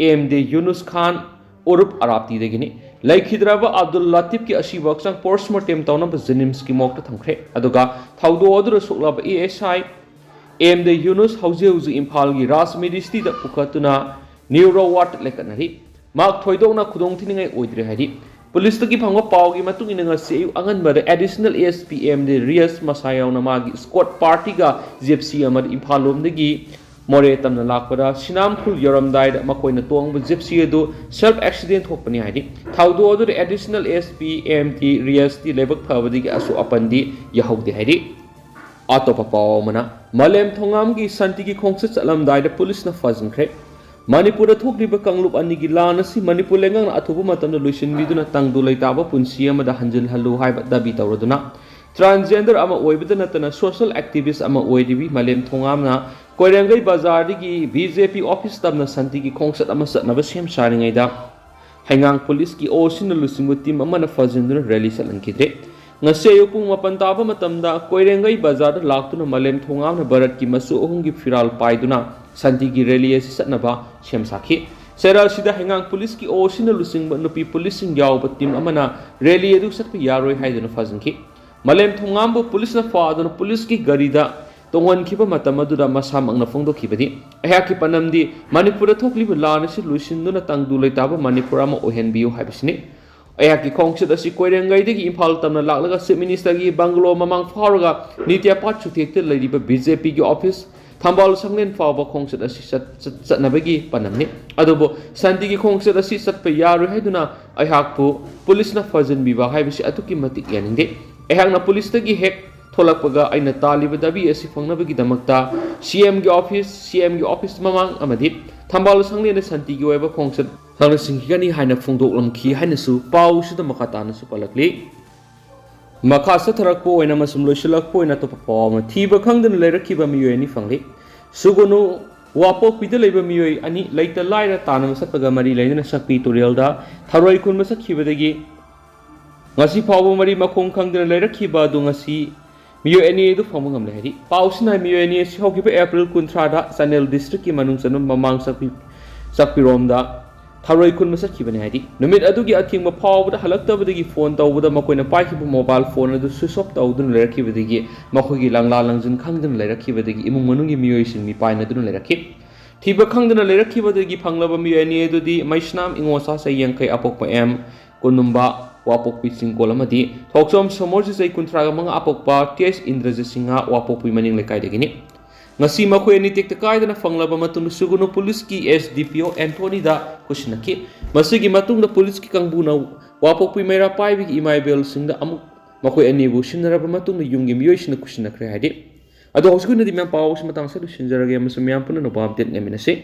M D ꯌꯨꯅꯨꯁ ꯈꯥꯟ ꯎꯔꯨꯞ ꯑꯔꯥꯞꯇꯤꯗꯒꯤꯅꯤ꯫ ꯂꯩꯈꯤꯗ꯭ꯔꯕ ꯑꯕꯗꯨꯜ ꯂꯥꯇꯤꯐꯀꯤ ꯑꯁꯤꯕ ꯍꯛꯆꯥꯡ ꯄꯣꯁꯃꯣꯔꯇꯦꯝ ꯇꯧꯅꯕ ꯖꯦꯅꯤꯝꯁꯀꯤ ꯃꯣꯔꯒꯇ ꯊꯝꯈ꯭ꯔꯦ꯫ ꯑꯗꯨꯒ ꯊꯧꯗꯣꯛ ꯑꯗꯨꯗ ꯁꯣꯛꯂꯕ A S I M D ꯌꯨꯅꯨꯁ ꯍꯧꯖꯤꯛ ꯍꯧꯖꯤꯛ ꯏꯝꯐꯥꯜꯒꯤ ꯔꯥꯖ ꯃꯦꯗꯤꯁꯤꯇꯤꯗ ꯄꯨꯈꯠꯇꯨꯅ ꯅ꯭ꯌꯨꯔꯣ ꯋꯥꯔꯗ ꯂꯩꯈꯠꯅꯔꯤ꯫ ꯃꯍꯥꯛ ꯊꯣꯏꯗꯣꯛꯅ ꯈꯨꯗꯣꯡ ꯊꯤꯅꯤꯡꯉꯥꯏ ꯑꯣꯏꯗ꯭ꯔꯦ ꯍꯥꯏꯔꯤ꯫ ꯄꯨꯂꯤꯁꯇꯒꯤ ꯐꯪꯕ ꯄꯥꯎꯒꯤ ꯃꯇꯨꯡ ꯏꯟꯅ ꯉꯁꯤ ꯑꯌꯨꯛ ꯑꯉꯟꯕꯗ additional S P M D ꯔꯤꯌꯁ ꯃꯁꯥ ꯌꯥꯎꯅ ꯃꯥꯒꯤ ꯏꯁꯀꯣꯠ ꯄꯥꯔꯇꯤꯒ ꯖꯤꯞꯁꯤ ꯑꯃꯗ ꯏꯝꯐꯥꯜ ꯂꯣꯝꯗꯒꯤ ꯃꯣꯔꯦ ꯇꯝꯅ ꯂꯥꯛꯄꯗ ꯁꯤꯅꯥꯝꯈꯨꯜ ꯌꯧꯔꯝꯗꯥꯏꯗ ꯃꯈꯣꯏꯅ ꯇꯣꯡꯕ ꯖꯤꯞꯁꯤ ꯑꯗꯨ ꯁꯦꯜꯐ ꯑꯦꯛꯁꯤꯗꯦꯟ ꯊꯣꯛꯄꯅꯤ ꯍꯥꯏꯔꯤ꯫ ꯊꯧꯗꯣꯛ ꯑꯗꯨꯗ additional S P M D ꯔꯤꯌꯁꯇꯤ ꯂꯥꯏꯕꯛ ꯐꯕꯗꯒꯤ ꯑꯁꯣꯛ ꯑꯄꯟꯗꯤ ꯌꯥꯍꯧꯗꯦ ꯍꯥꯏꯔꯤ꯫ ꯑꯇꯣꯞꯄ ꯄꯥꯎ ꯑꯃꯅ, ꯃꯥꯂꯦꯝ ꯊꯣꯉꯥꯝꯒꯤ ꯁꯥꯟꯇꯤꯒꯤ ꯈꯣꯡꯆꯠ ꯆꯠꯂꯝꯗꯥꯏꯗ ꯄꯨꯂꯤꯁꯅ ꯐꯥꯖꯤꯟꯈ꯭ꯔꯦ꯫ ꯃꯅꯤꯄꯨꯔꯗ ꯊꯣꯛꯂꯤꯕ ꯀꯥꯡꯂꯨꯞ ꯑꯅꯤꯒꯤ ꯂꯥꯟ ꯑꯁꯤ ꯃꯅꯤꯄꯨꯔ ꯂꯩꯉꯥꯛꯅ ꯑꯊꯨꯕ ꯃꯇꯝꯗ ꯂꯣꯏꯁꯤꯟꯕꯤꯗꯨꯅ ꯇꯪꯗꯨ ꯂꯩꯇꯥꯕ ꯄꯨꯟꯁꯤ ꯑꯃꯗ ꯍꯟꯖꯤꯜꯍꯜꯂꯨ ꯍꯥꯏꯕ ꯗꯥꯕꯤ ꯇꯧꯔꯗꯨꯅ Transgender ꯑꯃ ꯑꯣꯏꯕꯗ ꯅꯠꯇꯅ social activist ꯑꯃ ꯑꯣꯏꯔꯤꯕꯤ ꯃꯥꯂꯦꯝ ꯊꯣꯉꯥꯝꯅ ꯀꯣꯏꯔꯦꯡꯒꯩ ꯕꯖꯥꯔꯗꯒꯤ B J P office ꯇꯝꯅ ꯁꯥꯟꯇꯤꯒꯤ ꯈꯣꯡꯆꯠ ꯑꯃ ꯆꯠꯅꯕ ꯁꯦꯝ ꯁꯥꯔꯤꯉꯩꯗ ꯍꯩꯉꯥꯡ ꯄꯨꯂꯤꯁꯀꯤ ꯑꯣꯁꯤꯅ ꯂꯨꯆꯤꯡꯕ team ꯑꯃꯅ ꯐꯥꯖꯤꯟꯗꯨꯅ rally ꯆꯠꯍꯟꯈꯤꯗ꯭ꯔꯦ꯫ ꯉꯁꯤ ꯑꯌꯨꯛ ꯄꯨꯡ ꯃꯥꯄꯟ ꯇꯥꯕ ꯃꯇꯝꯗ ꯀꯣꯏꯔꯦꯡꯒꯩ ꯕꯖꯥꯔꯗ ꯂꯥꯛꯇꯨꯅ ꯃꯥꯂꯦꯝ ꯊꯣꯉꯥꯝꯅ ꯚꯥꯔꯠꯀꯤ ꯃꯆꯨ ꯑꯍꯨꯝꯒꯤ ꯐꯤꯔꯥꯜ ꯄꯥꯏꯗꯨꯅ ꯁꯥꯟꯇꯤꯒꯤ rally ꯑꯁꯤ ꯆꯠꯅꯕ ꯁꯦꯝ ꯁꯥꯈꯤ꯫ ꯆꯩꯔꯥꯛ ꯑꯁꯤꯗ ꯍꯩꯉꯥꯡ ꯄꯨꯂꯤꯁꯀꯤ ꯑꯣꯁꯤꯅ ꯂꯨꯆꯤꯡꯕ ꯅꯨꯄꯤ ꯄꯨꯂꯤꯁꯁꯤꯡ ꯌꯥꯎꯕ team ꯑꯃꯅ rally ꯑꯗꯨ ꯆꯠꯄ ꯌꯥꯔꯣꯏ ꯍꯥꯏꯗꯨꯅ ꯐꯥꯖꯤꯟꯈꯤ꯫ ꯃꯥꯂꯦꯝ ꯊꯣꯉꯥꯝꯕꯨ ꯄꯨꯂꯤꯁꯅ ꯐꯥꯗꯨꯅ ꯄꯨꯂꯤꯁꯀꯤ ꯒꯥꯔꯤꯗ ꯇꯣꯡꯍꯟꯈꯤꯕ ꯃꯇꯝ ꯑꯗꯨꯗ ꯃꯁꯥꯃꯛꯅ ꯐꯣꯡꯗꯣꯛꯈꯤꯕꯗꯤ, "ꯑꯩꯍꯥꯛꯀꯤ ꯄꯥꯟꯗꯝꯗꯤ ꯃꯅꯤꯄꯨꯔꯗ ꯊꯣꯛꯂꯤꯕ ꯂꯥꯟ ꯑꯁꯤ ꯂꯣꯏꯁꯤꯟꯗꯨꯅ ꯇꯪꯗꯨ ꯂꯩꯇꯥꯕ ꯃꯅꯤꯄꯨꯔ ꯑꯃ ꯑꯣꯏꯍꯟꯕꯤꯌꯨ ꯍꯥꯏꯕꯁꯤꯅꯤ꯫ ꯑꯩꯍꯥꯛꯀꯤ ꯈꯣꯡꯆꯠ ꯑꯁꯤ ꯀꯣꯏꯔꯦꯡꯒꯩꯗꯒꯤ ꯏꯝꯐꯥꯜ ꯇꯝꯅ ꯂꯥꯛꯂꯒ Chief Ministerꯒꯤ bungalow ꯃꯃꯥꯡ ꯐꯥꯎꯔꯒ ꯅꯤꯇꯤꯌꯥꯄꯥꯠ ꯆꯨꯊꯦꯛꯇ ꯂꯩꯔꯤꯕ B J Pꯒꯤ office ꯊꯝꯕꯥꯜ ꯁꯪꯂꯦꯟ ꯐꯥꯎꯕ ꯈꯣꯡꯆꯠ ꯑꯁꯤ ꯆꯠ-, ꯆꯠ-, ꯆꯠꯅꯕꯒꯤ ꯄꯥꯟꯗꯝꯅꯤ꯫ ꯑꯗꯨꯕꯨ ꯁꯥꯟꯇꯤꯒꯤ ꯈꯣꯡꯆꯠ ꯑꯁꯤ ꯆꯠꯄ ꯌꯥꯔꯣꯏ ꯍꯥꯏꯗꯨꯅ ꯑꯩꯍꯥꯛꯄꯨ ꯄꯨꯂꯤꯁꯅ ꯐꯥꯖꯤꯟꯕꯤꯕ ꯍꯥꯏꯕꯁꯤ ꯑꯗꯨꯛꯀꯤ ꯃꯇꯤꯛ ꯌꯥꯅꯤꯡꯗꯦ꯫ ꯑꯩꯍꯥꯛꯅ ꯄꯨꯂꯤꯁꯇꯒꯤ ꯍꯦꯛ ꯊꯣꯛꯂꯛꯄꯒ ꯑꯩꯅ ꯇꯥꯜꯂꯤꯕ ꯗꯥꯕꯤ ꯑꯁꯤ ꯐꯪꯅꯕꯒꯤꯗꯃꯛꯇ CMꯒꯤ office, CMꯒꯤ office ꯃꯃꯥꯡ ꯑꯃꯗꯤ ꯊꯝꯕꯥꯜ ꯁꯪꯂꯦꯟꯗ ꯁꯥꯟꯇꯤꯒꯤ ꯑꯣꯏꯕ ꯈꯣꯡꯆꯠ ꯁꯥꯟꯅꯁꯤꯡꯈꯤꯒꯅꯤ ꯍꯥꯏꯅ ꯐꯣꯡꯗꯣꯛꯂꯝꯈꯤ ꯍꯥꯏꯅꯁꯨ ꯄꯥꯎꯁꯤꯗ ꯃꯈꯥ ꯇꯥꯅꯁꯨ ꯄꯜꯂꯛꯂꯤ꯫ ꯃꯈꯥ ꯆꯠꯊꯔꯛꯄ ꯑꯣꯏꯅ ꯑꯃꯁꯨꯡ ꯂꯣꯏꯁꯤꯜꯂꯛꯄ ꯑꯣꯏꯅ ꯑꯇꯣꯞꯄ ꯄꯥꯎ ꯑꯃ, ꯊꯤꯕ ꯈꯪꯗꯅ ꯂꯩꯔꯛꯈꯤꯕ ꯃꯤꯑꯣꯏ ꯑꯅꯤ ꯐꯪꯂꯤ꯫ ꯁꯨꯒꯨꯅꯨ ꯋꯥꯄꯣꯛꯄꯤꯗ ꯂꯩꯕ ꯃꯤꯑꯣꯏ ꯑꯅꯤ ꯂꯩꯇ ꯂꯥꯏꯔ ꯇꯥꯟꯅꯕ ꯆꯠꯄꯒ ꯃꯔꯤ ꯂꯩꯅꯅ ꯁꯛꯄꯤ ꯇꯨꯔꯦꯜꯗ ꯊꯔꯣꯏ ꯈꯨꯟꯕ ꯆꯠꯈꯤꯕꯗꯒꯤ ꯉꯁꯤ ꯐꯥꯎꯕ ꯃꯔꯤ ꯃꯈꯣꯡ ꯈꯪꯗꯅ ꯂꯩꯔꯛꯈꯤꯕ ꯑꯗꯨ ꯉꯁꯤ ꯃꯤꯑꯣꯏ ꯑꯅꯤ ꯑꯗꯨ ꯐꯪꯕ ꯉꯝꯂꯦ ꯍꯥꯏꯔꯤ꯫ ꯄꯥꯎꯁꯤꯅ ꯃꯤꯑꯣꯏ ꯑꯅꯤ ꯑꯁꯤ ꯍꯧꯈꯤꯕ April ꯀꯨꯟꯊ꯭ꯔꯥꯗ ꯆꯥꯟꯗꯦꯜ districtꯀꯤ ꯃꯅꯨꯡ ꯆꯟꯕ ꯃꯃꯥꯡ ꯆꯥꯛꯄꯤ-, ꯆꯥꯛꯄꯤꯔꯣꯝꯗ ꯊꯔꯣꯏ ꯈꯨꯟꯕ ꯆꯠꯈꯤꯕꯅꯤ ꯍꯥꯏꯔꯤ꯫ ꯅꯨꯃꯤꯠ ꯑꯗꯨꯒꯤ ꯑꯊꯦꯡꯕ ꯐꯥꯎꯕꯗ ꯍꯜꯂꯛꯇꯕꯗꯒꯤ phone ꯇꯧꯕꯗ ꯃꯈꯣꯏꯅ ꯄꯥꯏꯈꯤꯕ mobile phone ꯑꯗꯨ switch off ꯇꯧꯗꯨꯅ ꯂꯩꯔꯛꯈꯤꯕꯗꯒꯤ ꯃꯈꯣꯏꯒꯤ ꯂꯪꯂꯥ ꯂꯪꯖꯤꯟ ꯈꯪꯗꯅ ꯂꯩꯔꯛꯈꯤꯕꯗꯒꯤ ꯏꯃꯨꯡ ꯃꯅꯨꯡꯒꯤ ꯃꯤꯑꯣꯏꯁꯤꯡ ꯃꯤꯄꯥꯏꯅꯗꯨꯅ ꯂꯩꯔꯛꯈꯤ꯫ ꯊꯤꯕ ꯈꯪꯗꯅ ꯂꯩꯔꯛꯈꯤꯕꯗꯒꯤ ꯐꯪꯂꯕ ꯃꯤꯑꯣꯏ ꯑꯅꯤ ꯑꯗꯨꯗꯤ ꯃꯩꯁꯅꯥꯝ ꯏꯉꯣꯆꯥ ꯆꯍꯤ ꯌꯥꯡꯈꯩ ꯑꯄꯣꯛꯄ M ꯀꯨꯟꯅꯨꯝꯕ ꯋꯥꯄꯣꯛꯄꯤ ꯆꯤꯡꯒꯣꯜ ꯑꯃꯗꯤ ꯊꯣꯛꯆꯣꯝ ꯁꯣꯃꯣꯔꯖꯤꯠ ꯆꯍꯤ ꯀꯨꯟꯊ꯭ꯔꯥꯒ ꯃꯉꯥ ꯑꯄꯣꯛꯄ T H ꯏꯟꯗ꯭ꯔꯖꯤꯠ ꯁꯤꯡꯍ ꯋꯥꯄꯣꯛꯄꯤ ꯃꯅꯤꯡ ꯂꯩꯀꯥꯏꯗꯒꯤꯅꯤ꯫ ꯉꯁꯤ ꯃꯈꯣꯏ ꯑꯅꯤ ꯇꯦꯛꯇ ꯀꯥꯏꯗꯅ ꯐꯪꯂꯕ ꯃꯇꯨꯡꯗ ꯁꯨꯒꯨꯅꯨ ꯄꯨꯂꯤꯁꯀꯤ S D P O ꯑꯦꯟꯊꯣꯅꯤꯗ ꯈꯨꯠꯁꯤꯟꯅꯈꯤ꯫ ꯃꯁꯤꯒꯤ ꯃꯇꯨꯡꯗ ꯄꯨꯂꯤꯁꯀꯤ ꯀꯥꯡꯕꯨꯅ ꯋꯥꯄꯣꯛꯄꯤ ꯃꯩꯔꯥ ꯄꯥꯏꯕꯤꯒꯤ ꯏꯃꯥ ꯏꯕꯦꯜꯁꯤꯡꯗ ꯑꯃꯨꯛ ꯃꯈꯣꯏ ꯑꯅꯤꯕꯨ ꯁꯤꯟꯅꯔꯕ ꯃꯇꯨꯡꯗ ꯌꯨꯝꯒꯤ ꯃꯤꯑꯣꯏꯁꯤꯡꯅ ꯈꯨꯠꯁꯤꯟꯅꯈ꯭ꯔꯦ ꯍꯥꯏꯔꯤ꯫ ꯑꯗꯣ ꯍꯧꯖꯤꯛꯀꯤ ꯑꯣꯏꯅꯗꯤ ꯃꯌꯥꯝ ꯄꯥꯎ ꯑꯁꯤ ꯃꯇꯥꯡ ꯑꯁꯤꯗ ꯂꯣꯏꯁꯤꯟꯖꯔꯒꯦ ꯑꯃꯁꯨꯡ ꯃꯌꯥꯝ ꯄꯨꯟꯅ ꯑꯅꯧꯕ update ꯉꯥꯏꯃꯤꯟꯅꯁꯤ꯫